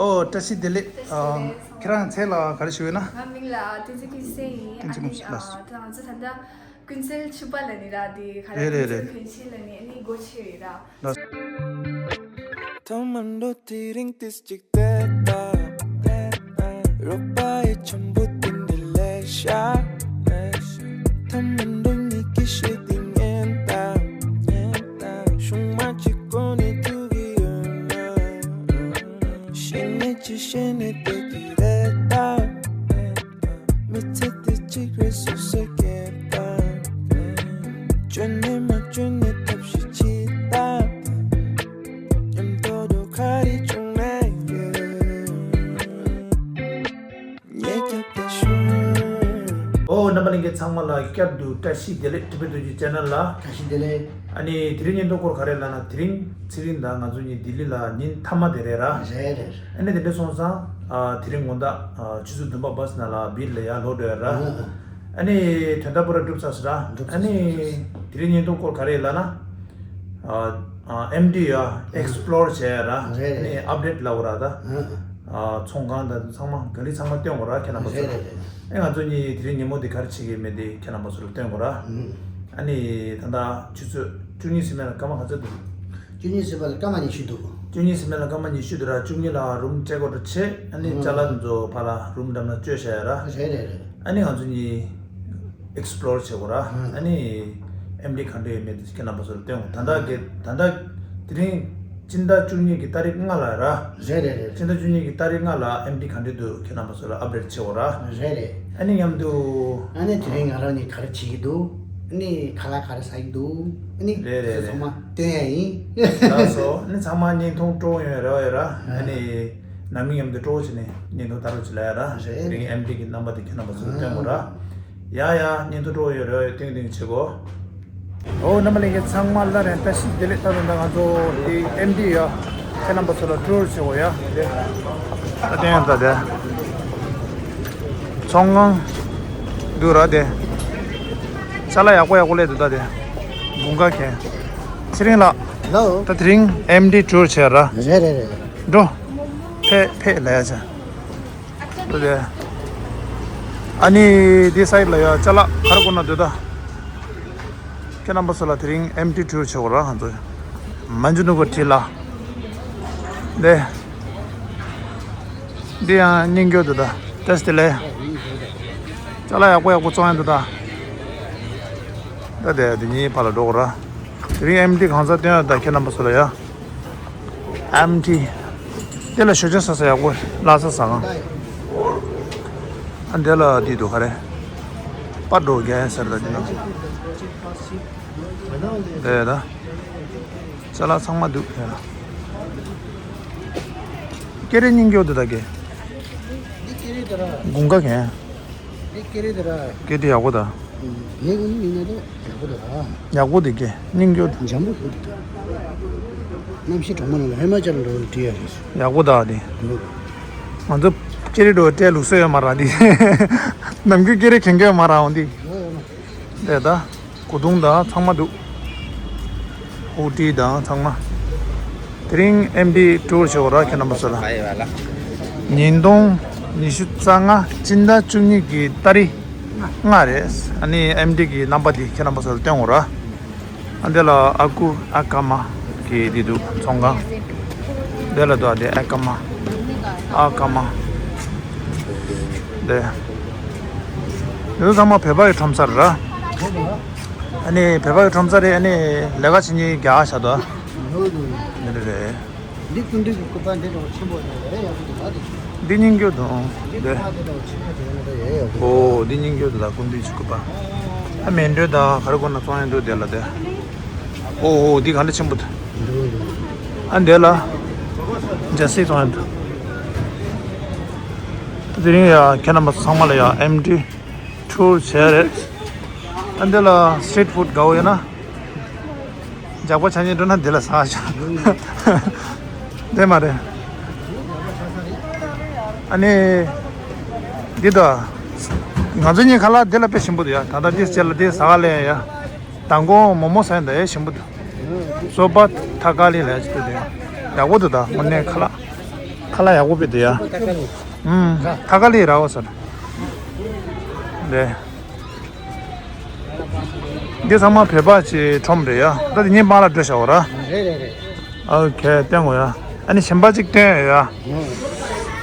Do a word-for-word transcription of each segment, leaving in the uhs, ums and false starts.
ཨོ། བཀྲ་ཤིས་བདེ་ལེགས། བཀྲ་ཤིས་བདེ་ལེགས། ཨ། ཁྱེད་རང་མཚན་ལ་ག་རེ་ཞུ་ཡོད་ན། ང་མིང་ལ་ཏུན་ཅི་ཀུན་ཤེས་ཡིན། ཨ་ནི་ཨ་ད་ང་ཚོ་ད་ལྟ་ཀུན་གསལ་ཕྱུ་པ་ལ་ནི་ར་དེ་ག་རེ། རེད་རེད་རེད། ཀུན་གསལ་ཕན་ཆད་ལ་ནི་ཨ་ནི་སྒོ་ཕྱེ་ཡོད་ར། ཐ་མ་འགྲོ་དེ་རིང་ཏིས་གཅིག་བལྟས་པ། རོགས་པ་ཡི་འཆམ་པོ་དེ་འདྲ་ལས་ཤ། ཐ་མ་འགྲོ་ཉིད་ཀྱི་ཤེས་དེ་ཉན་དང་། ཉན་དང་། ཤུང་མ་གཅིག་གོ་ནས་ཐུག་གི་ཡོད་ན། ཤེས་ནས་ཅི་ཤེས་ནས་བལྟས་ཀྱི་རེད་ད། མི་ཚེ་འདི་གཅིག་རེད་སོ་སོས་སྐྱེལ་དང་། བཅོས་ནས་མ་བཅོས་ནས་ཐབས་ཤེས་བྱེད་དང་། མཉམ་དུ་འགྲོ་ག་རེ་བྱུང་ན་ཡོད། ངས་རྒྱབ་ཏུ་ཞུ། ཨོ། རྣམ་པ་ལྷན་རྒྱས་ཚང་མ་ལ་བསྐྱར་དུ་བཀྲ་ཤིས་བདེ་ལེགས། Tibet Doji Channel ལ་བཀྲ་ཤིས་བདེ་ལེགས། ཨ་ནི་དེ་རིང་བརྙན་ཐུང་སྐོར་ག་རེ་ལབ་ན། དེ་རིང་ཚེ་རིང་དང་ང་ཚོ་གཉིས་ལྡི་ལི་ལ་ཉིན་མཐའ་མ་དེ་རེད་ར། རེད་རེད། ཨ་ནི་དེ་འདྲ་སོང་ཙང་། ཨ། དེ་རིང་དགོང་དག་ཨ། ཆུ་ཚོད་བདུན་པ་བྷ་སི་ནང་ལ་བིར་ལ་ཡར་ལོག་འགྲོ་ཡ་ར། ཨ་ནི་དོན་དག་པོ་ར་འགྲུབ་ཚར་སོང་ར། འགྲུབ་ཚར་སོང་། ཨ་ནི་དེ་རིང་བརྙན་ཐུང་སྐོར་ག་རེ་ལབ་ན། ཨ། ཨ། ཨེམ་ཌི་ཡ་ཨེག་སི་པོ་ལོར་བྱས་ཡ་ར། རེད་རེད། ཨ་ནི་ཨབ་ཌེཊ་ལབ་དགོས་ར་ད། ཨ། ཚོང་ཁང་དང་ཚང་མ་ག་ལེ་ཚང་མ་སྟོན་དགོས་ར། ཁྱེད་རྣམ་པ་ཚོ་ལ། རེད་རེད་རེད། ཨེ། ང་ཚོ་གཉིས་དེ་རིང་ཉིན་མོ་དེ་ག་རེ་བྱེད་ཀྱི་མེད་དེ་ཁྱེད་རྣམ་པ་ཚོ་ལ་སྟོན་དགོས་ར། ཨ་ནི་ད་ལྟ་ཆུ་ཚོད་བཅུ་གཉིས་ཟིན་མེད་ལ་སྐར་མ་ག་ཚོད་འདུག་བཅུ་གཉིས་ཟིན་མེད་ལ་སྐར་མ་ཉི་ཤུ་འདུག་བཅུ་གཉིས་ཟིན་མེད་ལ་སྐར་མ་ཉི་ཤུ་འདུག་ར། བཅུ་གཉིས་ལ་རུམ་ཅེག་ཨའུཊ་བྱས། ཨ་ནི་ཅ་ལག་དེ་ཚོ་ཕར་ལ་རུམ་འགྲམ་ན་བཅོལ་བཞག་ཡ་ར། རེད་རེད་རེད། ཨ་ནི་ང་ཚོ་གཉིས་ཨེག་སི་པོ་ལོར་བྱེད་དགོས་ར། ཨ་ནི་ཨེམ་ཌི་ག་འདྲ་ཡོད་མེད་དེ་ཁྱེད་རྣམ་པ་ཚོ་ལ་སྟོན་དགོས། ད་ལྟ་གི་ད་ལྟ་དེ་རིང་སྤྱི་ཟླ་བཅུ་གཉིས་ཀྱི་ཏ་རིག་ལྔ་ལ་ར། རེད་རེད་རེད། སྤྱི་ཟླ་བཅུ་གཉིས་ཀྱི་ཏ་རིག་ལྔ་ལ་ཨེམ་ཌི་ག་འདྲ་འདུག་ཁྱེད་རྣམ་པ་ཚོ་ལ་ཨབ་ཌེཊ་བྱེད་དགོས་ར། རེད་རེད། ཨ་ནི་མཉམ་དུ། ཨ་ནི་དེ་རིང་ང་རང་གཉིས་ག་རེ་བྱེད་ཀྱི་འདུག་ཨ་ནི་ཁ་ལག་ག་རེ་ཟ་གི་འདུག་ཨ་ནི། རེད་རེད་རེད། ཚང་མ་སྟོན་ཡ་ཡིན། ལགས་སོ། ཨ་ནི་ཚང་མ་བརྙན་ཐུང་སྤྲོ་ཡོང་རེ་བ་ཡོད་ར། ཨ་ནི་ནང་མི་མཉམ་དུ་སྤྲོ་བྱས་ནས་བརྙན་ཐུང་ལྟ་རོགས་བྱེད་ལ་ཡ་ར། རེད། དེ་རིང་ཨེམ་ཌི་གི་རྣམ་པ་དེ་ཁྱེད་རྣམ་པ་ཚོར་སྟོན་དགོས་ར། ཡ་ཡ། བརྙན་ཐུང་སྤྲོ་ཡོང་རེ་བ་ཡོད། ཏིང་ཏིང་བྱེད་དགོས། ཨོ། རྣམ་པ་ལྷན་རྒྱས་ཚང་མ་ལ་རེ་བཀྲ་ཤིས་བདེ་ལེགས། ད་དུང་ད་ང་ཚོ་དེ་ཨེམ་ཌི་ཡ་ཁྱེད་རྣམ་པ་ཚོ་ལ་ཊུར་བྱེད་དགོས་ཡ། དེ་ད་ལྟ་ཡང་ད་དེ་ཚོང་ཁང་འདུག་ར། དེ་ཅ་ལག་ཡག་པོ་ཡག་པོ་སླེབས་འདུག་ད་དེ་དགུན་ཁ་གན། ཚེ་རིང་ལགས། ཧེ་ལོ། ད་དེ་རིང་ཨེམ་ཌི་ཊུར་བྱེད་ར། རེད་རེད་རེད། འགྲོ། ཕེབས་ཕེབས་ལ་ཡ་ཆ། ཨ་ནི་འདི་སའིཌ་ལ་ཡ་ཅ་ལག་ག་རེ་དགོས་ན་འདུག་ད། ཁྱེད་རྣམ་པ་ཚོ་ལ་དེ་རིང་ཨེམ་ཌི་ཊུར་བྱེད་དགོས་ར། ང་ཚོ་མན་ཇུ་ནུ་གར་ཊི་ལ། འདི་འདི་ཡང་རྙིང་རྒྱུ་འདུག་ད། བཀྲ་ཤིས་བདེ་ལེགས། ཅ་ལག་ཡག་པོ་ཡག་པོ་བཙོང་ཡ་འདུག་ད། ད་དེ་འདི་གཉིས་ཕར་ལ་འགྲོ་དགོས་ར། དེ་རིང་ཨེམ་ཌི་གང་ས་སྟོན་ཡ་ད། ཁྱེད་རྣམ་པ་ཚོ་ལ་ཡ། ཨེམ་ཊི། དེ་ལ་ཞོ་ཇ་ཟ་ས་ཡག་པོ། ལ་ས་ཟ་ཁང་། ཨ། འདི་ལ་འདི་འདུག་ག་རེ། པར་འདྲ་བོ་རྒྱག་ཡ་ཟེར་ད་འདི་ན། དེ་ད། ཅ་ལག་ཚང་མ་འདུག་དེ་ལ། ཀེ་རེ་རྙིང་རྒྱུ་འདུག་ད་ཀེ། དགུན་ཁ་གན། འདི་ཀེ་རེ་དེ་ར། ཀེ་རེ་ཡག་པོ་ད། ངས་ཀུན་ཡིན་ན་ད་ཡག་པོ་ད་ར། ཡག་པོ་དེ་ཀེ་རྙིང་རྒྱུ་ད། འཇམ་པོ་ཞིག་འདུག་གནམ་གཤིས་གྲང་མོ་ནང་ལ་ཧི་མ་ཅལ་འགྲོ་བར་བྲིས་ཡ་རེད། ཡག་པོ་ད་དེ། འདུག་ང་ཚོ་ཀེ་རེ་འགྲོ་སྤྲད་ལུགས་སྲོལ་ཡོད་མ་ར་འདི། ནམ་རྒྱུན་ཀེ་རེ་གྱོན་གྱི་ཡོད་མ་ར་འོང་འདི། ཡོད་ཡོད་མ། དེ་ད། གོས་ཐུང་དང་ཚང་མ་འདུག་ཧུ་ཌི་དང་ཚང་མ། དེ་རིང་ཨེམ་ཌི་ཊུར་བྱེད་དགོས་ར། ཁྱེད་རྣམ་པ་ཚོ་ལ། ཉིས་སྟོང་ཉི་ཤུ་རྩ་ལྔ་སྤྱི་ཟླ་བཅུ་གཉིས་ཀྱི་ཏ་རིག་ལྔ་རེད། ཨ་ནི་ཨེམ་ཌི་གི་རྣམ་པ་དེ་ཁྱེད་རྣམ་པ་ཚོ་ལ་སྟོན་དགོས་ར། ཨ། འདི་ལ་ཨ་ཀུ་ཨ་ཀ་མ་གི་འདི་འདུག་ཚོང་ཁང་། འདི་ལ་འདུག་ཨ། འདི་ཨ་ཀ་མ། ཨ་ཀ་མ། འདི། འདི་ཚང་མ་བོད་པ་གི་ཁྲོམ་ས་རེད་ར། ཨ་ནི་བོད་པ་གི་ཁྲོམ་ས་རེད། ཨ་ནི་ལས་ཀ་བྱེད་མཁན་རྒྱ་གར་ཤ་དོ། འདི་རེད། འདི་སྐུ་མདུན་གྱི་སྐུ་པར་འདི་འདྲ་བོ་ཆེན་པོ་འདི་ཡག་པོ་འདུག་ཨ། འདི་གཉིས་འགྱོ་དང་། འདི་འདི་ཁ་འདི་འདྲ་བོ་ཆེན་པོ་འདི་ཡང་འདི་ཡག་པོ་འདུག་ཨོ། འདི་གཉིས་འགྱོ་དང་། སྐུ་མདུན་གྱི་སྐུ་པར། ཨ། མེ་མདོས་དང་ག་རེ་དགོས་ན་བཙོང་ཡ་འདུག་དེ་ལ་དེ། ཨོ་ཨོ། འདི་ག་འདྲ་ཆེན་པོ་འདུག་འདུག་འདུག་ཨ། འདི་ལ་ཇར་སི་བཙོང་ཡ་འདུག་དེ་རིང་ཡ་ཁྱེད་རྣམ་པ་ཚང་མ་ལ་ཡ་ཨེམ་ཌི་ཊུར་བྱས་རེད། ཨ། འདི་ལ་སི་ཊི་རིཊ་ཕུཌ་དགའ་བོ་ཡོད་ན། ཇག་པ་ཆ་མཉམ་འགྲོ་ན་འདི་ལ་ཟ་ཆ། དེ་མ་རེད། ཨ་ནི་འདི་ད། ང་ཚོ་གཉིས་ཁ་ལག་འདི་ལ་དཔེ་ཞིམ་པོ་འདུག་ཡ། ད་ལྟ་འདི་རྗེས་ལ་འདི་ཟ་ག་ལེན་ཡ། མདང་དགོང་མོག་མོག་ཟ་ཡ་འདི་ཡ་ཞིམ་པོ་འདུག་སོ་པ་ཐ་ཀ་ལི་ལ་ཡ་ཅིག་འདུག་དེ་ཡག་པོ་འདུག་ད་དངོས་གནས་ཁ་ལག་ཨ་ལ་ཡག་པོ་བེད་དེ་ཡ། ཨུམ། ཐ་ཀ་ལི་ར་བ་སར། དེ། འདི་ཚང་མ་བོད་པ་ཅིག་ཁྲོམ་རེད་ཡ། ད་དེ་ཉིན་པང་ལ་འགྲོ་བྱ་བ་ར། རེད་རེད་རེད། ཨོ་ཁེ་སྟོན་གོ་ཡ། ཨ་ནི་གཞན་པ་ཅིག་སྟོན་ཡ།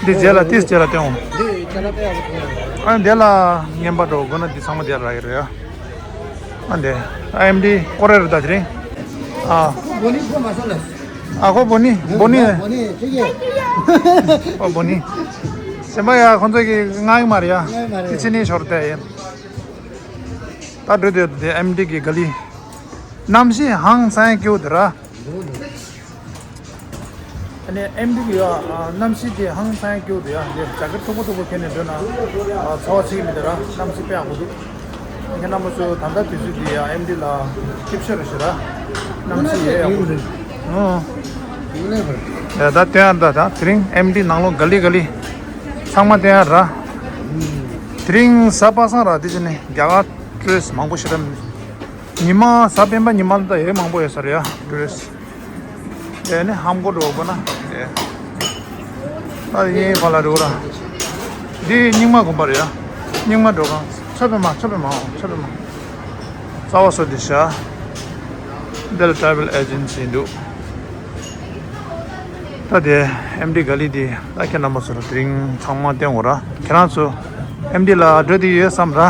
འདི་རྗེས་ལ་ཏིས་རྗེས་ལ་སྟོན་འོང་། འདི་རྗེས་ལ་སྟོན་ཡ། ཨ་ནི་དེ་ལ་རྔན་པ་འགྲོ་དགོས་ན་འདི་ཚང་མ་དེ་ལ་རག་གི་རེད་ཡ། ཨ་འདི་ཨ་ཨེམ་ཌི་ཀོ་རེ་རུ་ད་དེ་རིང་། ཨ། ཁོ་བོ་ནི་ཁོ་མ་ས་ལ། ཨ་ཁོ་བོ་ནི་བོ་ནི། བོ་ནི་ཁྱི་ཡེ། ཨ་བོ་ནི། སེམས་པ་ཡ་ཁོང་ཚོ་གི་ང་ཡི་མ་རེད་ཡ། ང་ཡི་མ་རེད། ཁྱི་ནི་ཞོར་དེ་ཡིན། ད་འགྲོ་དེ་དེ་ཨེམ་ཌི་གི་ག་ལི། གནམ་གཤིས་ཧང་སང་སྐྱིད་པོ་དེ་ར། ཨ་ནི་ཨེམ་ཌི་གི་ཡ། གནམ་གཤིས་དེ་ཧང་སང་སྐྱིད་པོ་དེ་ཡ། དེ་ཇ་ཀེ་ཊི་མཐུག་པོ་མཐུག་པོ་གྱོན་ནས་འགྲོ་ན། ཚ་བ་ཚིག་མི་དེ་ར། གནམ་གཤིས་དཔེ་ཡག་པོ་འདུག་ཁྱེད་རྣམ་པ་ཚོ་ད་ལྟ་དུས་ཚོད་འདི་ཡ་ཨེམ་ཌི་ལ་ཁྱིམ་ཤོད་རེ་ཞིག་ར། གནམ་གཤིས་ཡེ་ཡག་པོ་འདུག་ཨོ། ཡ་ད་དེ་ཡང་ད་ད་དེ་རིང་ཨེམ་ཌི་ནང་ལོགས་ག་ལི་ག་ལི། ཚང་མ་དེ་ཡང་ར། དེ་རིང་གཟའ་པ་སངས་ར། དེ་བྱས་ནས་རྒྱ་གར་ཊུ་རི་སི་ཊི་མང་པོ་ཞེ་དྲག་མི་འདུག་ཉི་མ་གཟའ་སྤེན་པ་ཉི་མ་ལ་ད་ཡེ་མང་པོ་ཡོད་ས་རེད་ཡ། ཊུ་རི་སི་ཊི། དེ་ནས་ཧམ་གོ་འགྲོ་དགོས་ན་དེ། ད་ཡིན་ཕ་ལ་འགྲོ་ར། འདི་རྙིང་མ་དགོན་པ་རེད་ཡ། རྙིང་མ་འགྲོ་ཁང་། མཚོ་པདྨ། མཚོ་པདྨ། ཨོ་མཚོ་པདྨ། རྩ་བ་སོ་དེ་ཤ། འདི་ལ་ཊེ་རེ་ཝེལ་ཨེ་ཇེན་སི་འདུག་ད་དེ་ཨེམ་ཌི་ག་ལི་དེ་ད་ཁྱེད་རྣམ་པ་ཚོ་ལ་དེ་རིང་ཚང་མ་སྟོན་དགོས་ར། ཁྱེད་རང་ཚོ་ཨེམ་ཌི་ལ་འགྲོ་དེ་ཡོད་བསམ་ར།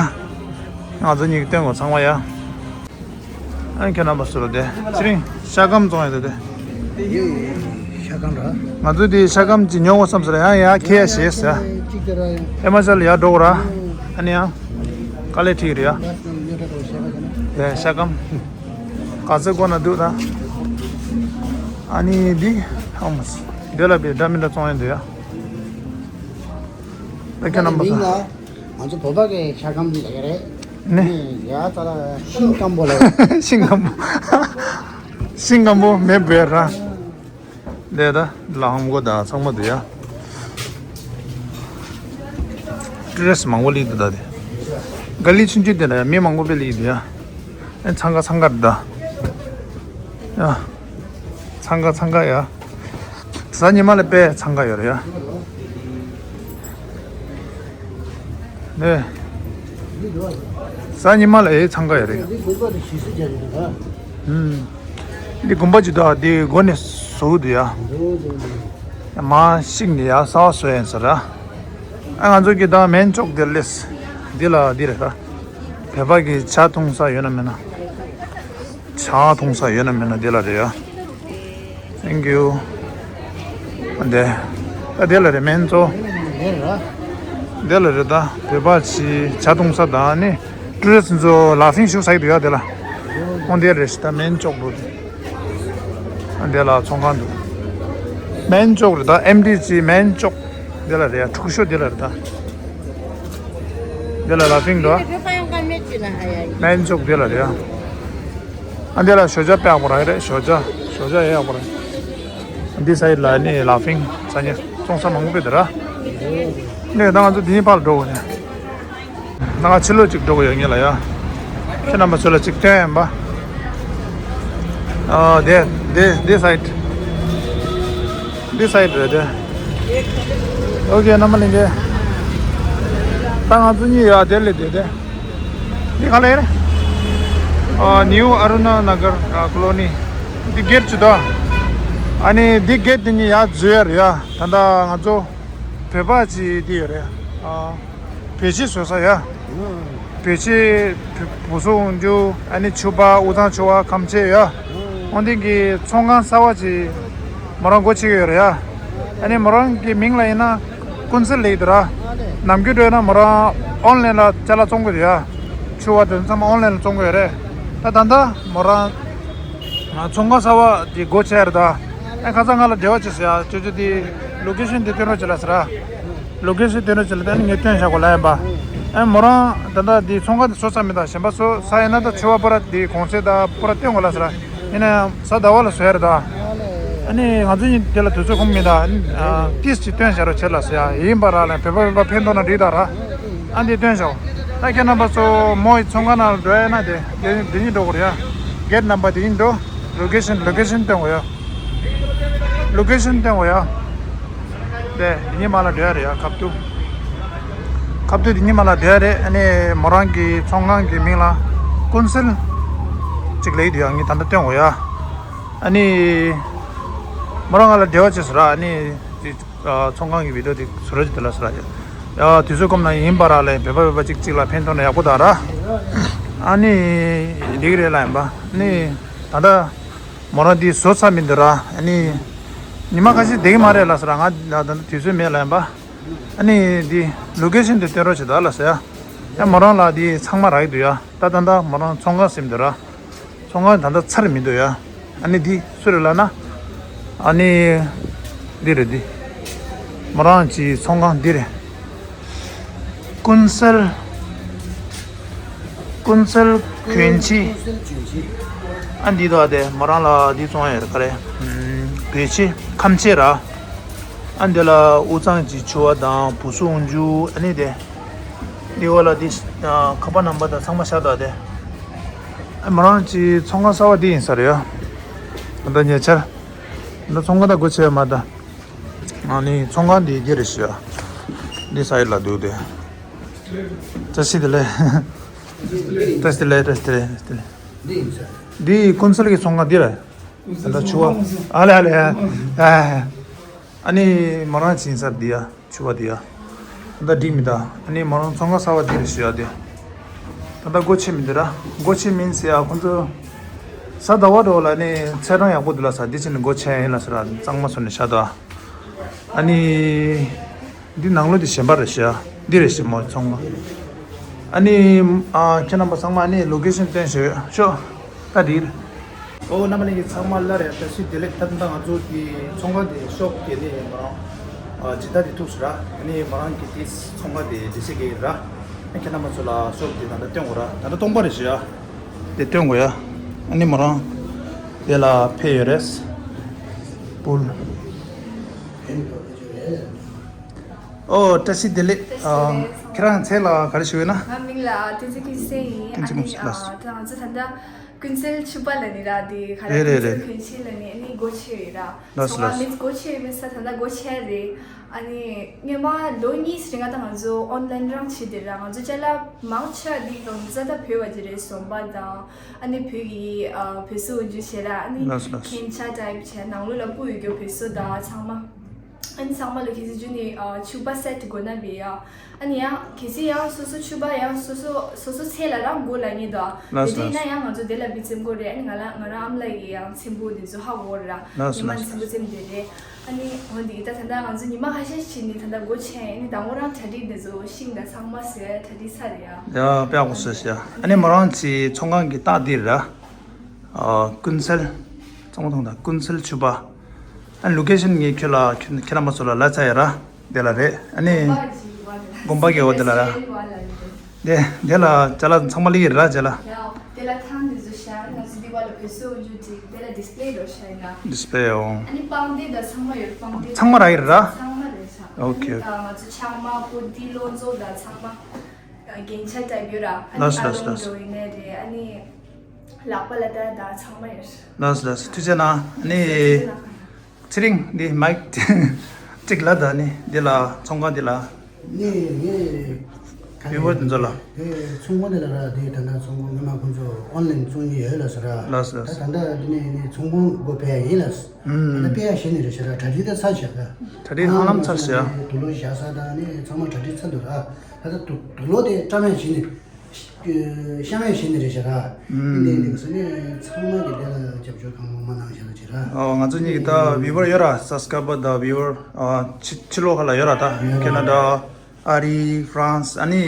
ང་ཚོ་གཉིས་ཀྱིས་སྟོན་དགོས་ཚང་མ་ཡ། ཨ་ཁྱེད་རྣམ་པ་ཚོ་ལ་དེ་ཚེ་རིང་ཤ་སྐམ་བཙོང་ཡ་དེ་དེ། ཤ་སྐམ་ར། ང་ཚོ་དེ་ཤ་སྐམ་ཅིག་ཉོ་དགོས་བསམ་ཟེར་ཡང་ཡ་ཁེ་ཡ་ཞེས་ཟེར། གཅིག་དེ་ར་ཡང་། ཨེ་མ་ཤ་ལ་ཡར་འགྲོ་དགོས་ར། ཨ་ནི་ཡང་། དཀའ་ལས་ཁྲིད་རེད་ཡ། དེ་ཤ་སྐམ། ག་ཚོད་དགོས་ན་འདུག་ད། ཨ་ནི་འདི། ཨམ། འདི་ལ་བི་ཊ་མིན་འདྲ་བཙོང་ཡ་འདུག་ཡ། ཨ་ཁྱེད་རྣམ་པ་ཚོ། ང་ཚོ་བོད་པ་གི་ཤ་སྐམ་འདི་ལ་རེད། ནི། ཡ་ཙ་ལ་ཤིང་སྐམ་པོ་ལ། ཤིང་སྐམ་པོ། ཤིང་སྐམ་པོ་མེད་བས་ར། དེ་ད་ལ་ཧམ་གོ་ད་ཚང་མ་དེ་ཡ། ཊུ་རི་སི་ཊི་མང་པོ་ལི་དུ་ད་དེ། ག་ལི་ཆུང་ཆུང་དེ་ལ་ཡ་མི་མང་པོ་པའི་ལི་དུ་ཡ། ཨེ་འཚང་ཁ་འཚང་ཁ་རེད་ད། ཡ། འཚང་ཁ་འཚང་ཁ་ཡ། གཟའ་ཉི་མ་ལ་དཔེ་འཚང་ཁ་ཡོད་རེད་ཡ། ནས། གཟའ་ཉི་མ་ལ་ཨེ་འཚང་ཁ་ཡོད་རེད་ཡ། ཨུམ། འདི་དགོན་པ་ཅིག་འདུག་འདི་སྒོ་ནས་བཟོ་གི་འདུག་ཡ། མ་ཤིག་ནི་ཡ་གསར་པ་བཟོ་ཡིན་ཟེར་ར། ཨ་ང་ཚོ་གི་ད་མེན་ཅོག་དེ་ལས། འདི་ལ་འདི་རེད་ད། བོད་པ་གི་ཇ་འཐུང་ས་ཡོད་ན་མེད་ན། ཇ་འཐུང་ས་ཡོད་ན་མེད་ན་འདི་ལ་རེད་ཡ། Thank you. འདི། ད་འདི་ལ་རེད་མེན་ཙོ། འདི་ལ་རེད་ད། བོད་པ་ཅིག་ཇ་འཐུང་ས་དང་ནི། ཊུ་རི་སི་ཊི་ཚོ་ལ་ཕིང་ཤུགས་ས་ཡི་འདུག་ཡ་འདི་ལ། འོ་འདི་རེད་ཤི་ད་མེན་ཅོག་འདུག་དེ། ཨ་འདི་ལ་ཚོང་ཁང་འདུག་མེན་ཅོག་རེད་ད། ཨེམ་ཌི་ཅི་མེན་ཅོག་འདི་ལ་རེད་ཡ། འཁྲུག་ཤོག་འདི་ལ་རེད་ད། འདི་ལ་ལ་ཕིང་འདུག་མེན་ཅོག་འདི་ལ་རེད་ཡ། ཨ་འདི་ལ་ཞོ་ཇ་དཔེ་ཡག་པོ་རག་གི་རེད། ཞོ་ཇ། ཞོ་ཇ་ཡེ་ཡག་པོ་རེད། འདི་ས་ཡི་ལ་ནི་ལ་ཕིང་ས་ཉེ་བཙོང་ས་མང་པོ་དེ་ར། ནས་ད་ང་ཚོ་འདི་ཕར་འགྲོ་དགོས་ནས། ད་ང་ཕྱི་ལོགས་ཅིག་འགྲོ་གི་ཡོད་ངེས་ལ་ཡ། ཁྱེད་རྣམ་པ་ཚོ་ལ་ཅིག་སྟོན་ཡིན་པ། ཨ་དེ་དེ་དེ་སའིཌ། འདི་སའིཌ་རེད་དེ། ཨོ་ཀེ་རྣམ་པ་ལྷན་རྒྱས། ད་ང་ཚོ་གཉིས་ཡ་དེ་ལས་དེ་དེ། འདི་ག་ལས་རེད། ཨ་ནིའུ་ཨ་རུ་ན་ན་གར་ཨ་ཀོ་ལོ་ནི། འདི་གེ་ཊི་ཅིག་འདུག་ཨ་ནི་འདི་གེ་ཊི་དེ་གཉིས་ཡ་འཛུལ་ཡ་རེད་ཡ། ད་ལྟ་ང་ཚོ་བོད་པ་ཅིག་འདི་ཡོད་རེད་ཨ། བེད་སྤྱོད་བཟོ་ས་ཡ། བེད་སྤྱོད་བུ་སུ་འོང་རྒྱུ་ཨ་ནི་ཕྱུ་པ་དབུགས་གཙང་ཕྱུ་པ་ཁམ་ཆེ་ཡ། འོན་ཏེ་གི་ཚོང་ཁང་གསར་པ་ཅིག་མོ་རང་སྒོ་ཕྱེ་གི་ཡོད་རེད་ཡ། ཨ་ནི་མོ་རང་གི་མིང་ལ་ཡིན་ན་ཀུན་གསལ་ལེགས་འདུག་ར། ནམ་རྒྱུན་འགྲོ་ཡོད་ན་མོ་རང་ཨོན་ལན་ལ་ཅ་ལག་བཙོང་གི་འདུག་ཡ། ཕྱུ་པ་དེ་ཚང་མ་ཨོན་ལན་ལ་བཙོང་གི་ཡོད་རེད། ད་ད་ལྟ་མོ་རང་ཚོང་ཁང་གསར་པ་དེ་སྒོ་ཕྱེ་ཡ་རེད་ད། ཨ་ཁ་སང་ང་ལ་འབྲེལ་བ་བྱས་སོང་ཡ། ཅོ་ཅོ་དེ་ལོ་ཀེ་ཤན་དེ་སྟོན་རོགས་བྱེད་ལ་ཟེར་ར། ལོ་ཀེ་ཤན་དེ་འདྲ་ཅིག་ལ་ད་ནི་ངས་སྟོན་བཞག་གོ་ལ་ཡིན་པ། ཨེ་མོ་རང་ད་ལྟ་འདི་ཚོང་ཁང་དེ་བཟོ་ཚར་མེད་ད། གཞན་པ་བཟོ་ས་ཡིན་ན་ད་ཕྱུ་པ་པོ་ར་དེ་གོང་ཚད་ད་པོ་ར་སྟོན་གོ་ལ་ཟེར། ཡིན་ན་ཡང་གཟའ་ཟླ་བ་ལ་བཟོ་ཡ་རེད་ད། ཨ་ནི་ང་ཚོ་གཉིས་དེ་ལ་དུས་ཚོད་ཁོམ་མེད་ད། ཨ་ཏིས་ཅིག་སྟོན་བཞག་རོགས་བྱེད་ལ་ཟེར་ཡ་ཡིན་པ་ར། ལ་བོད་པ་བོད་པ་ཕན་ཐོགས་ན་འགྲིག་ད་ར། ཨ་འདི་སྟོན་བཞག་ད་ཁྱེད་རྣམ་པ་ཚོ་མོ་ཡི་ཚོང་ཁང་ནང་ལ་འགྲོ་ཡ་ན་དེ་དེ་དེ་གཉིས་འགྲོ་དགོས་རེད་ཡ། གེ་ཊི་ནམ་བར་དེ་གཉིས་འགྲོ། ལོ་ཀེ་ཤན་ལོ་ཀེ་ཤན་སྟོན་དགོས་ཡ། ལོ་ཀེ་ཤན་སྟོན་དགོས་ཡ། དེ་འདི་ཉི་མ་ལ་འགྲོ་ཡ་རེད་ཡ། ཁ་ཐུག་ཁ་ཐུག་འདི་ཉི་མ་ལ་འགྲོ་ཡ་རེད། ཨ་ནི་མོ་རང་གི་ཚོང་ཁང་གི་མིང་ལ་ཀུན་གསལ་ཅིག་ལེགས་འདུག་ཡ། ངས་ད་ལྟ་སྟོན་དགོས་ཡ། ཨ་ནི་མོ་རང་ང་ལ་འབྲེལ་བ་བྱས་སོང་ར། ཨ་ནི་འདི་ཨ་ཚོང་ཁང་གི་བི་ཌིའོ་དེ་བཟོ་རོགས་བྱེད་དེ་ལ་ཟེར་ཡ། ཡ་དུས་ཚོད་སྐོམ་ན་ཡིན་པ་ར་ལས་བོད་པ་བོད་པ་གཅིག་གཅིག་ལ་ཕན་ཐོགས་ན་ཡག་པོ་ད་ར། ཨ་ནི་འགྲིག་རེད་ལ་ཡིན་པ། ཨ་ནི་ད་ལྟ་མོ་རང་འདི་བཟོ་ཚར་མི་འདུག་ར། ཨ་ནི་ཉི་མ་ཁ་ཤས་བསྡད་ཀྱི་མ་རེད་ལ་ཟེར་ར། ང་ད་ལྟ་དུས་ཚོད་མེད་ལ་ཡིན་པ། ཨ་ནི་འདི་ལོ་ཀེ་ཤན་དེ་སྟོན་རོགས་བྱེད་ད་ལ་ཟེར་ཡ། ཡ་མོ་རང་ལ་འདི་ཚང་མ་རག་གི་འདུག་ཡ། ད་ད་ལྟ་མོ་རང་ཚོང་ཁང་ཟིན་འདུག་ར། ཚོང་ཁང་ད་ལྟ་ཚར་མི་འདུག་ཡ། ཨ་ནི་འདི་སུ་རེད་ལབ་ན། ཨ་ནི་འདི་རེད་འདི། མོ་རང་གི་ཚོང་ཁང་འདི་རེད། ཀུན་གསལ། ཀུན་གསལ་གྱོན་ཆས། ཨ་འདི་དག་དེ་མོ་རང་ལ་འདི་བཙོང་ཡ་རེད་ག་རེ། བོད་ཆས་ཁམས་ཆས་ར། ཨ་འདི་ལ་དབུས་གཙང་གི་ཕྱུ་པ་དང་བུ་སུ་འོག་འཇུག་ཨ་ནི་དེ། འདི་འོག་ལ་འདི་ཁ་པར་ནམ་བར་དང་ཚང་མ་བཞག་འདུག་དེ། ཨ་མོ་རང་གི་ཚོང་ཁང་གསར་པ་འདི་ཡིན་ས་རེད་ཡ། ད་ལྟ་ཉེ་ཆར། ད་ཚོང་ཁང་ད་སྒོ་ཕྱེ་ཡ་མ་ད། ཨ་ནི་ཚོང་ཁང་འདི་འདི་རེད་ཤག་འདི་ས་ཡི་ལ་འདུག་དེ། བཀྲ་ཤིས་བདེ་ལེགས། བཀྲ་ཤིས་བདེ་ལེགས། བཀྲ་ཤིས་བདེ་ལེགས། བཀྲ་ཤིས་བདེ་ལེགས། འདི་ཡིན་ས། འདི་ཀུན་གསལ་གྱི་ཚོང་ཁང་འདི་རེད། ད་ལྟ་ཕྱུ་པ། ཨ་ལེ་ཨ་ལེ་ཨ། ཨ་ནི་མོ་རང་ཕྱིན་ས་འདི་ཡ། ཕྱུ་པ་འདི་ཡ། ད་ལྟ་འགྲིག་མི་འདུག་ཨ་ནི་མོ་རང་ཚོང་ཁང་གསར་པ་འདི་རེད་ཞུ་ཡ་དེ། ད་ལྟ་སྒོ་ཕྱེ་མི་འདུག་ར། སྒོ་ཕྱེ་མིན་ཟེར་ཡ་ཁོང་ཚོ། གཟའ་ཟླ་བ་འགྲོ་ལ་ནི་ཚེས་གྲངས་ཡག་པོ་འདུག་ལ་ས་འདི་ཕྱིན་ནས་སྒོ་ཕྱེ་ཡ་ཡིན་ལ་ཟེར་ར་གཙང་མ་བཟོས་ནས་བཞག་འདུག་ཨ་ནི། འདི་ནང་ལོགས་འདི་གཞན་པ་རེད་ཤག་འདི་རེད་ཤག་མོ་ཚོང་ཁང་། ཨ་ནི། ཨ་ཁྱེད་རྣམ་པ་ཚང་མ་ཨ་ནི་ལོ་ཀེ་ཤན་སྟོན་ཞུ་ཤོག་ད་འདི་རེད། ཨོ་རྣམ་པ་ལྷན་རྒྱས་ཚང་མ་ལ་རེད། བཀྲ་ཤིས་བདེ་ལེགས། ད་ལྟ་ང་ཚོ་གི་ཚོང་ཁང་དེ་ཤོབ་དེ་ནས་ཡིན་པ་རང་ཇི་ལྟ་དེ་ཐུག་སོང་ར། ཨ་ནི་མོ་རང་གི་དེ་ཚོང་ཁང་དེ་འདི་ཟེར་གི་ཡིན་ར། ཨ་ཁྱེད་རྣམ་པ་ཚོ་ལ་ཤོབ་དེ་ད་ལྟ་སྟོན་དགོས་ར། ད་ལྟ་སྟོང་པ་རེད་ཤག་དེ་སྟོན་དགོས་ཡ། ཨ་ནི་མོ་རང་དེ་ལ་ཕེབས་ཡོད་རེད། པུལ། ཨོ་བཀྲ་ཤིས་བདེ་ལེགས། ཨ་ཁྱེད་རང་མཚན་ལ་ག་རེ་ཞུ་ཡོད་ན། ང་མིང་ལ་བསྟན་འཛིན་ཀུན་གསལ་ཡིན། ཨ་ནི་ཨ་ད་ང་ཚོ་ད་ལྟ་ཀུན་གསལ་ཕྱུ་པ་ལ་ནི་ར་དེ་ག་རེ་རེད་རེད་ཀུན་གསལ་རེད། གྱོན་ཆས་ལ་ནི་ཨ་ནི་སྒོ་ཕྱེ་ཡོད་ར། ལགས་སོ་ཚང་མ་ལགས་སོ། མི་སྒོ་ཕྱེ་ཡོད་མེད་ས་ད་ལྟ་སྒོ་ཕྱེ་རེད། ཨ་ནི་སྔོན་མ་ལོ་གཉིས་རིང་ང་ད་ང་ཚོ་ཨོན་ལན་རང་བྱེད་དེ་ར། ང་ཚོ་ཅ་ལག་མང་ཆེ་བ་འདི་གང་ཚ་ད་བོད་པ་ཅིག་རེད། ཟོམ་པ་དང་ཨ་ནི་བོད་ཀྱི་ཨ་བོད་སོ་འོག་འཇུག་བྱེད་ར། ཨ་ནི་ལགས་སོ་ལགས་སོ། རྒྱན་ཆ་ཊའིབ་བྱས་ནང་ལོགས་ལ་སྤུ་ཡོད་རྒྱུ་བོད་སོ་དང་ཚང་མ། ཨ་ནི་ཚང་མ་ལ་གལ་སྲིད་རྒྱུ་ནི་ཨ་ཕྱུ་པ་སེ་ཊི་དགོས་ན་བས་ཡ། ཨ་ནི་ཡང་གལ་སྲིད་ཡང་སོ་སོ་ཕྱུ་པ་ཡང་སོ་སོ་སོ་སོ་ཚེ་ལ་རང་མགོ་ལ་ཉེ་དོ། ལགས་དེ་འདྲ་ཡིན་ན་ཡང་ང་ཚོ་དེ་ལ་བི་ཚེམ་དགོས་རེད། ཨ་ནི་ང་ལ་ང་རང་ཨ་མ་ལགས་ཀྱི་ཡང་ཚེམ་བུ་དེ་ཚོ་ཧ་གོ་རེད་ར། ལགས་ཉི་མ་ལགས་ཚེམ་བུ་ཚེམ་དེ་རེད། ཨ་ནི་འོ་འདི་གི་ད་ད་ལྟ་ང་ཚོ་ཉི་མ་ཁ་ཤས་ཕྱིན་ནི་ད་ལྟ་སྒོ་ཕྱེ། ཨ་ནི་དང་པོ་རང་གྲ་སྒྲིག་དེ་ཚོ་ཤིང་དང་ཚང་མ་ཟེར་གྲ་སྒྲིག་ཚར་རེད་ཡ། ཡ་དཔེ་ཡག་པོ་བཟོས་ཤག་ཨ་ནི་མོ་རང་ཚོའི་ཚོང་ཁང་གི་རྟགས་འདི་རེད་ར། ཨ་ཀུན་གསལ། གཙང་མ་མཐོང་དང་ཀུན་གསལ་ཕྱུ་པ། ཨ་ལོ་ཀེ་ཤན་ངས་ཁྱོད་ལ་ཁྱོད་ཁྱེད་རྣམ་པ་ཚོ་ལ་ལབ་ཚར་ཡ་ར། དེ་ལ་རེད། ཨ་ནི་དགོན་པ་གི་འོག་དེ་ལ་ར། དེ་དེ་ལ་ཅ་ལག་ཚང་མ་སླེབས་ཀྱི་རེད་ར་དེ་ལ། དེ་ལ་ཐང་དེ་ཚོ་བཞག་ང་ཚོ་འདི་བ་ལ་བོད་སོ་འོག་འཇུག་ཅིག་དེ་ལ་ཌིས་པེ་ལེ་འགྲོ་བཞག་ཡིན་ན། ཌིས་པེ་ལེ་འོང་། ཨ་ནི་པང་གདན་དང་ཚང་མ་ཡོད། པང་གདན་ཚང་མ་རག་གི་རེད་ར། ཚང་མ་རེད་ཤག་ཨོ་ཁེ། ཨ་ནི་ད་ང་ཚོ་ཕྱག་མ་པོ་ཏི་ལོ་མཛོ་དང་ཚང་མ། རྒྱན་ཆ་ཊའིབ་ཡོད་ར། ཨ་ནི་ལགས་སོ་ཨ་ལོང་ལགས་སོ་ལགས་སོ། འགྲོ་ཡིན་ནའི་རེད། ཨ་ནི་ལག་པ་ལ་ལྟ་ད་ཚང་མ་ཡོད། ལགས་སོ་ལགས་སོ། ཐུགས་རྗེ་གནང་། ཨ་ནི་ཚེ་རིང་འདི་མའིག་གཅིག་ལ་ད་ནི་འདི་ལ་ཚོང་ཁང་འདི་ལ། ནི་ངས་ག་བི་བོ་དེ་ཚོ་ལ། དེ་ཚོང་ཁང་འདི་ལ་ར་དེ་ད་ལྟ་ཚོང་ཁང་སྔོན་མ་ཁོང་ཚོ་ཨོན་ལན་བཙོང་གི་ཡོད་ལ་ཟེར་ར། ལགས་སོ་ད་ལགས་སོ། ད་ལྟ་འདི་ནས་ནི་ཚོང་ཁང་སྒོ་ཕྱེ་ཡ་ཡིན་ལ། ད་ལྟ་ཕྱེ་ཡ་ཞེ་ནི་རེད་ཤག་ར། གྲ་སྒྲིག་ད་ཚར་ཤག་ར། གྲ་སྒྲིག་ཧ་ལམ་ཚར་ཤག་དུག་ལོག་བཞག་ས་དང་ནི་ཚང་མ་གྲ་སྒྲིག་ཚར་འདུག་ར། ད་ལྟ་དུག་དུག་ལོག་དེ་བཀྲམ་ཡ་བྱས་ནས། བཤམ་ཡ་བྱས་ནས་རེད་ཤག་ར། ཨུམ། འདི་འདི་ག་ས་ནས་ཚང་མ་གི་དེ་ལ་རྒྱབ་སྐྱོར་གང་མང་མང་གནང་བཞག་ལ་བྱེད་ར། ཨོ་ང་ཚོ་གཉིས་ཀྱི་ད་བི་ཝར་ཡོད་ར། སབ་སི་ཀ་རའི་བར་དང་བི་ཝར་ཨ་ཕྱི་ཕྱི་ལོགས་ཁ་ལ་ཡོད་ར། ད་ཡོད་ར། ཁེ་ན་ཌ། ཨ་རི། ཧྥ་རན་སི། ཨ་ནི་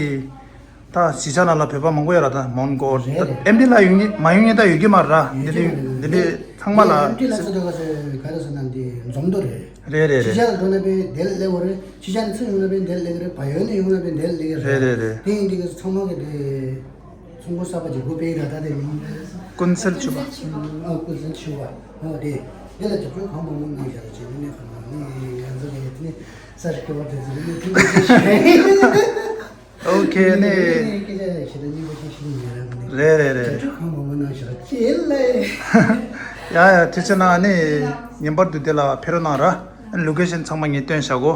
ད་གཞིས་ཆགས་ནང་ལ་བོད་པ་མང་པོ་ཡོད་ར། ད་མོན་གྷོ། རེད་རེད། ཨེམ་ཌི་ལ་ཡོང་མཁན་མ་ཡོང་མཁན་ད་ཡོད་ཀྱི་མ་རེད་ར། ཡོད་འདི་ཀྱི་འདི་མ་རེད། འདི་འདི་ཚང་མ་ལ། ཨེམ་ཌི་ལ་ས་དོ་ག་ས་ག་རེ་ཟེར་ན་འདི་འཛོམས་དོ་རེད། རེད་རེད་རེད། ཕྱི་རྒྱལ་འགྲོ་ན་པའི་དེ་ལ་སླེབས་པ་རེད། ཕྱི་རྒྱལ་ནས་ཚུར་ཡོང་ན་པའི་དེ་ལ་སླེབས་ཀྱི་རེད། བལ་ཡུལ་ནས་ཡོང་ན་པའི་དེ་ལ་སླེབས་ཀྱི་རེད། རེད་རེད་རེད། དེ་ཡིན་དུས་ཀྱི་ཚང་མ་གི་དེ་ཚོང་ཁང་གསར་པ་ཅིག་སྒོ་ཕྱེ་ཡི་ར། ད་དེ་མིང་ཀུན་གསལ་ཕྱུ་པ། ཨ་ཀུན་གསལ་ཕྱུ་པ། ཨོ་དེ་དེ་ལ་རྒྱབ་སྐྱོར་གང་མང་མང་གནང་བཞག་ལ་བྱེད་ནི་ནས་གང་མང་ནི་ང་ཚོ་གི་དེ་ནི་གསར་སྐྱེ་བ་དེ་ཚོ་ནི་ཐུགས་རྗེ་ཆེ་ཞུ། ཨོ་ཁེ་ནི། རེད་རེད་རེད། ཡ་ཡ་ཐུགས་རྗེ་གནང་། ཨ་ནི་ངེས་པར་དུ་དེ་ལ་ཕེབས་རོགས་གནང་ར། ཨ་ནི་ལོ་ཀེ་ཤན་ཚང་མ་ངས་སྟོན་བཞག་གོ།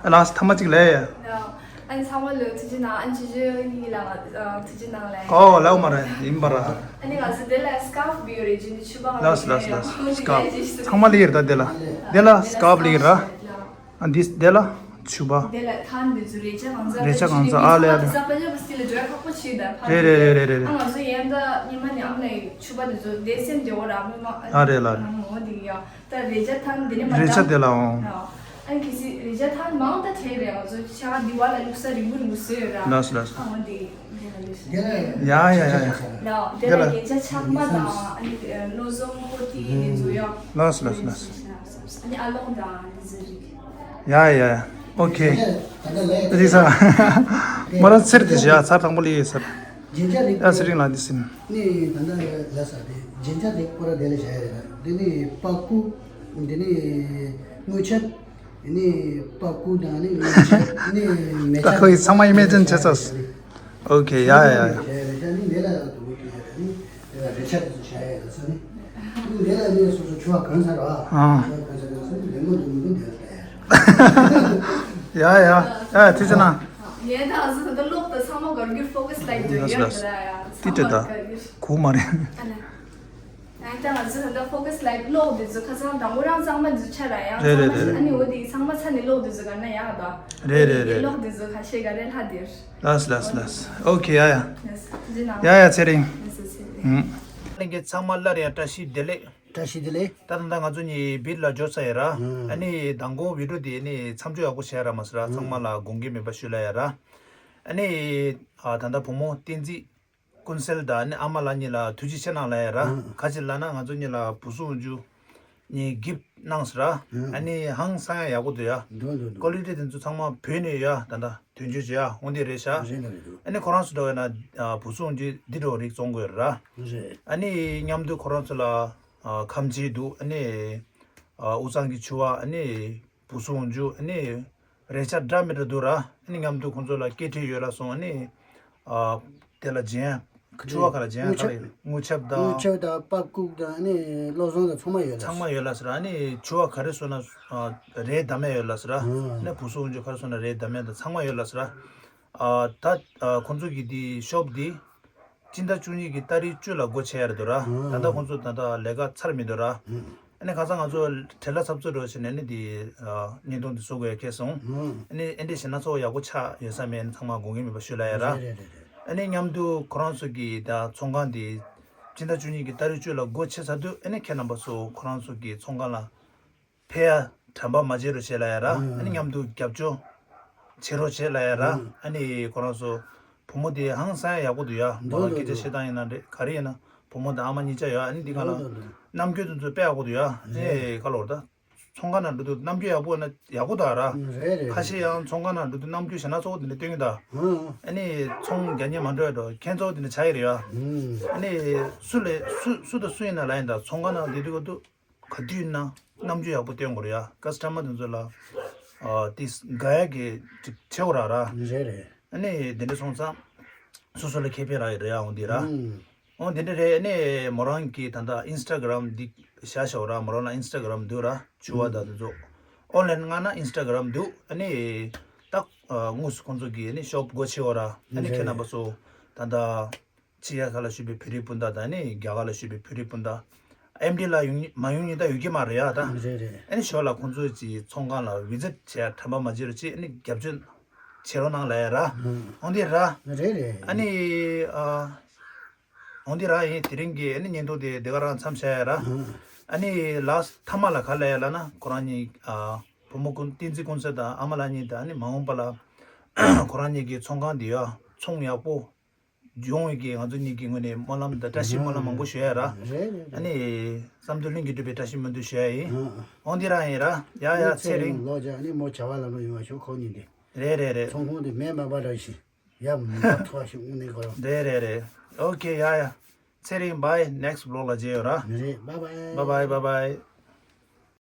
ལགས་ཐ་མ་གཅིག་ལས་ཡ། ཨན་ཚང་མ་ལོ་ཐུགས་རྗེ་གནང་ཨན་ཆུ་ཆུ་གཉིས་ལ་ཐུགས་རྗེ་གནང་ལས། ཨོ་ལའོ་མ་རེད་ཡིན་པ་ར། ཨ་ནི་ང་ཚོ་དེ་ལ་སི་ཀར་ཕི་བི་ཡོད་རེད་ཇི་འདི་ཆུ་པ་ང་ལགས་ལགས་ལགས་སི་ཀར་ཕི་ཚང་མ་ལི་ཡིར་ད་དེ་ལ་དེ་ལ་སི་ཀར་ཕི་ལི་ཡིར་ར། ཨ་འདི་དེ་ལ་ཆུ་པ། དེ་ལ་ཐང་འདི་ཚོ་རེ་ཆ་གང་ཚ་རེ་ཆ་གང་ཚ་ཨ་ལས་ཨ་ལས། ས་པ་ལ་བ་སི་ལ་འགྲོ་ཁག་པོ་ཆུ་ད་ཕ་རེད་རེད་རེད་རེད་རེད། ཨ་ང་ཚོ་ཡན་ད་ཉི་མ་ནི་ཨམ་ལ་ཆུ་པ་འདི་ཚོ་དེ་སེམས་བདེ་བོ་ར་མི་མ་ཨ་རེད་ལ་རེད། མོ་འདི་ཡ། ད་རེ་ཆ་ཐང་འདི་ནི་མ་རེ་ཆ་འདྲ། དེ་ལ་འོང་། ཨ་ནི་གལ་སྲིད་རེ་ཆ་ཐང་མང་ད་ཁྲེལ་རེད། ང་ཚོ་ཆ་འདི་བ་ལ་ལུག་ས་རིང་པོ་རིང་པོ་བཟོས་ཡོད་ར། ལགས་སོ་ལགས་སོ། ཨ་འོ་འདི་འདི་ལ་ལུག་ས། ཡ་ཡ་ཡ་ཡ། ལའོ་དེ་ལ་དེ་ལ་རེ་ཆ་ཆག་མ་དང་ཨ་ནི་བློ་བཟང་ཀོ་ཏི་འདི་ཚོ་ཡ། ལགས་སོ་ལགས་སོ་ལགས་སོ། ཨ་ནི་ཨ་ལོང་དང་འདི་ཚོ་རིག་ཡ་ཡ་ཡ། ཨོ་ཁེ། རིག་ས། མ་རང་ཚེར་དེ་བཞག་ཚར་དང་པོ་ལ་ཡོད་ས། རྒྱན་ཆ་རིགས་ཨ་སི་རིང་ལ་འདི་སིན། ནི་ད་ལྟ་ལ་ས་དེ་རྒྱན་ཆ་རིགས་པོ་ར་དེ་ལ་བཞག་ཡོད་རེད། འདི་ནི་པ་ཀུ། འདི་ནི་དངུལ་ཆབ། འདི་ནི་པ་ཀུ་དང་ནི་དངུལ་ཆབ་ནི་མེ་ད་ཆ་ཁོ་ཡི་ཚང་མ་ཡི་མེ་ཅན་ཆེ་ཚ། ཨོ་ཁེ་ཡ་ཡ་ཡ། བཞག་ཡོད་རེད། ནི་དེ་ལ་དུ་བོ་ཀི་ཡོད་རེད། ནི་དེ་ལ་རེ་ཆ་དེ་ཚོ་བཞག་ཡོད་རེད་ས་ནི། ནི་དེ་ལ་ནི་སོ་སོ་ཆུ་བ་གང་ཚར་བ། ཨ། ཆུ་བ་གང་ཚར་བ་ས་ནི་ལེགས་མོ་འདུག་མི་འདུག་དེ་ལ་ལྟ་ཡ་རེད། ཡ་ཡ་ཡ་ཐུགས་རྗེ་གནང་། ངས་ད་ང་ཚོ་ད་ལྟ་གློག་དང་ཚང་མ་གར་གྱུར་ཕོ་ཁ་སི་ལའིག་དུ་ཡོད་རེད་ཡ། ཏི་ཏི་ད་གུ་མ་རེད། ཨ་ནི་ད་ང་ཚོ་ད་ལྟ་ཕོ་ཁ་སི་ལའིག་གློག་འདི་ཚོ་ཁ་སང་དང་པོ་རང་གཙང་མ་འདི་ཚོ་ཆ་ར་ཡང་རེད་རེད་རེད། ཨ་ནི་འོ་དེ་ཚང་མ་ཚ་ནི་གློག་འདི་ཚོ་ག་ན་ཡག་དོ། རེད་རེད་རེད། གློག་འདི་ཚོ་ཁ་ཤས་ག་རེ་ལྷ་འདིར། ལགས་ལགས་ལགས། ཨོ་ཁེ་ཡ་ཡ། ལགས་ཡ་ཡ་ཚེ་རིང་། ལགས་སོ་ཚེ་རིང་། ལྷན་རྒྱས་ཚང་མ་སླར་ཡང་བཀྲ་ཤིས་བདེ་ལེགས། བཀྲ་ཤིས་བདེ་ལེགས། ད་ད་ད་ང་ཚོ་གཉིས་བིད་ལ་འབྱོར་ཚར་ཡ་ར། ཨ་ནི་མདང་དགོང་བི་ཌིའོ་དེ་ནི་མཚམས་འཇོག་ཡག་པོ་བྱས་ར་མ་ཟེར་ར། ཚང་མ་ལ་དགོངས་འགལ་མེད་པ་ཞུ་ལ་ཡ་ར། ཨ་ནི་ཨ་ད་ད་བུ་མོ་བསྟན་འཛིན་ཀུན་གསལ་དང་ཨ་ནི་ཨ་མ་ལགས་གཉིས་ལ་ཐུགས་རྗེ་ཆེ་གནང་ལ་ཡ་ར། ག་ཅི་ལབ་ན་ང་ཚོ་གཉིས་ལ་བུ་ཟུང་འཇུ་གཉིས་གིབ་གནང་ཟེར་ར། ཨ་ནི་ཧང་སང་ཡ་ཡག་པོ་འདུག་ཡ། འདུག་འདུག་འདུག་ཀོ་ལི་ཊི་དེ་ཚོ་ཚང་མ་བོད་ནས་ཡ་ད་ད། དོན་གཅོད་བྱེད་ཡ་འོང་དེ་རེད་ཤག་རེད་འདུག་རེད་འདུག་ཨ་ནི་ཁོ་རང་ཚོ་འགྲོ་བས་ན་བུ་སྲུང་རྒྱུ་འདི་འགྲོ་རིགས་བཙོང་དགོས་ར། རེད། ཨ་ནི་མཉམ་དུ་ཁོ་རང་ཚོ་ལ་ཁམ་ཆེ་འདུག་ཨ་ནི་དབུས་གཙང་གི་ཆུ་བ། ཨ་ནི་བུ་སྲུང་རྒྱུ། ཨ་ནི་རས་ཆ་འདྲ་མི་འདྲ་འདུག་ར། ཨ་ནི་མཉམ་དུ་ཁོང་ཚོ་ལ་སྐེ་ཁྲིད་ཡོད་ལ་སོང་། ཨ་ནི་དེ་ལ་རྒྱན། ཆུ་བ་ག་ལ་རྒྱན་ག་ལ་ཡོད། དངུལ་ཆབ་དང་། དངུལ་ཆབ་དང་པགས་ཀུག་དང་ཨ་ནི་བློ་བཟང་དང་ཚང་མ་ཡོད་ལ། ཚང་མ་ཡོད་ལ་ཟེར། ཨ་ནི་ཆུ་བ་ག་རེ་སོང་ན་རས་བདམས་ཡ་ཡོད་ལ་ཟེར། ཨ་ནི་བུ་སྲུང་རྒྱུ་ག་རེ་སོང་ན་རས་བདམས་ཡ་དང་ཚང་མ་ཡོད་ལ་ཟེར། ཨ་ད་ཨ་ཁོང་ཚོ་གི་དེ་ཤོབ་དེ་སྤྱི་ཟླ་བཅུ་གཉིས་ཀྱི་ཏ་རིག་བཅུ་ལ་སྒོ་ཕྱེ་ཡ་རེད་འདུག་ར། ད་ལྟ་ཁོང་ཚོ་ད་ལྟ་ལས་ཀ་ཚར་མི་འདུག་ར། ཨ་ནི་ཁ་སང་ང་ཚོ་བྲེལ་བ་ཚབ་ཚུབ་འགྲོ་བྱས་ནས་ནི་དེ་ཨ་བརྙན་ཐུང་དེ་བཟོ་དགོས་ཡ་ཁེལ་སོང་། ཨ་ནི་ཨེ་འདྲས་བྱས་ན་ཚོར་བ་ཡག་པོ་ཆགས་ཡོད་ས་མེད། ཨ་ནི་ཚང་མ་དགོངས་འགལ་མེད་པ་ཞུ་ལ་ཡ་ར། རེད་རེད་རེད་རེད། ཨ་ནི་མཉམ་དུ་ཁོ་རང་ཚོ་གི་ད་ཚོང་ཁང་དེ་སྤྱི་ཟླ་བཅུ་གཉིས་ཀྱི་ཏ་རིག་བཅུ་ལ་སྒོ་ཕྱེ་ཚར་དུས། ཨ་ནི་ཁྱེད་རྣམ་པ་ཚོ་ཁོ་རང་ཚོ་གི་ཚོང་ཁང་ལ་ཕེབས་ཡ་དྲན་པ་མ་བརྗེད་རོགས་བྱེད་ལ་ཡ་ར། ཨ་ནི་མཉམ་དུ་རྒྱབ་སྐྱོར་བྱེད་རོགས་བྱེད་ལ་ཡ་ར། ཨ་ནི་ཁོ་རང་ཚོ་བུ་མོ་དེ་ཧང་སང་ཡག་པོ་འདུག་ཡ། མ་འདུག་སྐད་ཆ་འདུག་བཤད་སྟངས་ཡིན་ན་རེད། ག་རེ་ཡིན་ན་བུ་མོ་དང་ཨ་མ་གཉིས་ཆ་ཡོད། ཨ་ནི་འདི་ག་ལ་འདུག་འདུག་རྣམ་འགྱུར་དེ་ཚོ་དཔེ་ཡག་པོ་འདུག་ཡ། ཨེ་ག་ལོར་ད། ཚོང་ཁང་ནང་འགྲོ་དུས་རྣམ་འགྱུར་ཡག་པོ་ན་ཡག་པོ་འདུག་ར། རེད་རེད་ཁ་ཤས་རེད། ཡང་ཚོང་ཁང་ནང་འགྲོ་དུས་རྣམ་འགྱུར་ཞེ་ན་ཚོགས་དེ་འདྲ་སྟོན་གྱི་འདུག་ཨ་ཨ་ནི་ཚོང་རྒྱག་མཁན་མ་འགྲོ་ཡ་འགྲོ་ཁྱེད་ཚོ་དེ་འདྲ་ཆགས་ཀྱི་རེད་ཡ། ཨ་ཨ་ནི་སུ་ལས་སུ་སུ་དང་སུ་ཡིན་ན་ལ་ཡིན་ད། ཚོང་ཁང་ནང་བསྡད་དུས་ག་དུས་ག་དུས་ཡིན་ན་རྣམ་འགྱུར་ཡག་པོ་སྟོན་དགོས་རེད་ཡ། ཀ་སི་ཊ་མར་དེ་ཚོ་ལ་ཨ་དེ་དགའ་ཡ་གི་ཅིག་བྱེད་དགོས་ར་ར། རེད་རེད། ཨ་ནི་དེ་འདྲ་སོང་ཙང་སོ་སོ་ལ་ཁེ་ཕན་རག་ཡོད་རེད་ཡ། འོང་དེ་ར། ཨ་ཨ། འོ་དེ་འདྲ་རེད། ཨ་ནི་མོ་རང་གིས་ད་ལྟ་ཨིན་སི་ཊ་གྷ་རམ་འདི་བཞག་ཤོག་ར། མོ་རང་ལ་ཨིན་སི་ཊ་གྷ་རམ་འདུག་ར། ཆུ་བ་དང་དེ་ཚོ་ཨོན་ལན་མངགས་ན་ཨིན་སི་ཊ་གྷ་རམ་འདུག་ཨ་ནི་ད་དངོས་སུ་ཁོང་ཚོ་གིས་ཨ་ནི་ཤོབ་སྒོ་ཕྱེ་འོ་ར། ཨ་ནི་ཁྱེད་རྣམ་པ་ཚོ་ད་ལྟ་ཕྱི་རྒྱལ་ཁག་ལ་བཞུགས་པའི་བོད་རིགས་སྤུན་ཟླ་དང་ཨ་ནི་རྒྱ་གར་ལ་བཞུགས་པའི་བོད་རིགས་སྤུན་ཟླ་ཨེམ་ཌི་ལ་ཡོང་མ་ཡོང་ཉིན་ད་ཡོད་ཀྱི་མ་རེད་ཡ་ད། རེད་རེད། ཨ་ནི་ཞོར་ལ་ཁོང་ཚོའི་ཚོང་ཁང་ལ་བི་ཛིཊ་བྱས་དྲན་པ་མ་བརྗེད་རོགས་བྱེད། ཨ་ནི་རྒྱབ་སྐྱོར་བྱེད་རོགས་གནང་ལ་ཡ་ར། འོང་དེ་ར། རེད་རེད། ཨ་ནི་ཨ། འོང་འདི་རང་ཡིན། དེ་རིང་གི་ཨ་ནི་བརྙན་ཐུང་དེ་འདི་ག་རང་མཚམས་བཞག་ཡ་ར། ཨ་ནི་ལཱསི་ཊི་མཐའ་མ་ལ་ག་ལབ་ཡ་ལབ་ན། ཁོ་རང་གཉིས་ཨ་བུ་མོ་ཀུན་བསྟན་འཛིན་ཀུན་གསལ་དང་ཨ་མ་ལགས་གཉིས་དང་ཨ་ནི་མ་འོངས་པ་ལ་ཁོ་རང་གཉིས་ཀྱི་ཚོང་ཁང་འདི་ཡ་ཚོང་ཡག་པོ་ཡོང་བའི་གི་ང་ཚོ་གཉིས་ཀྱི་ངོས་ནས་སྨོན་ལམ་དང་བཀྲ་ཤིས་སྨོན་ལམ་མང་པོ་ཞུ་ཡ་ར། རེད་རེད་ཨ་ནི་བསམ་དོན་ལྷུན་གྱིས་འགྲུབ་པའི་བཀྲ་ཤིས་སྨོན་འདུན་ཞུ་ཡ་ཡིན། འོང་འདི་རང་ཡིན་ར། ཡ་ཡ་ཚེ་རིང་། ལོ་བརྒྱ་ཨ་ནི་མོ་བྱ་བ་ལམ་ལ་ཡོང་བ་ཞོག་ཁོང་གཉིས་འདི། རེད་རེད་རེད། ཚོང་ཁང་འདི་མེ་མ་འབར་ར་ཞིག་ཡ་མ་ཐོག་ཞིག་དངོས་གནས་ཁོ་རང་། རེད་རེད་རེད། ཨོ་ཁེ་ཡ་ཡ། ཚེ་རིང་བྷའི། ནེགསི་བི་ལོག་ལ་མཇལ་ཡོང་ར། རེད། བྷའི་བྷའི། བྷའི་བྷའི་བྷའི་བྷའི།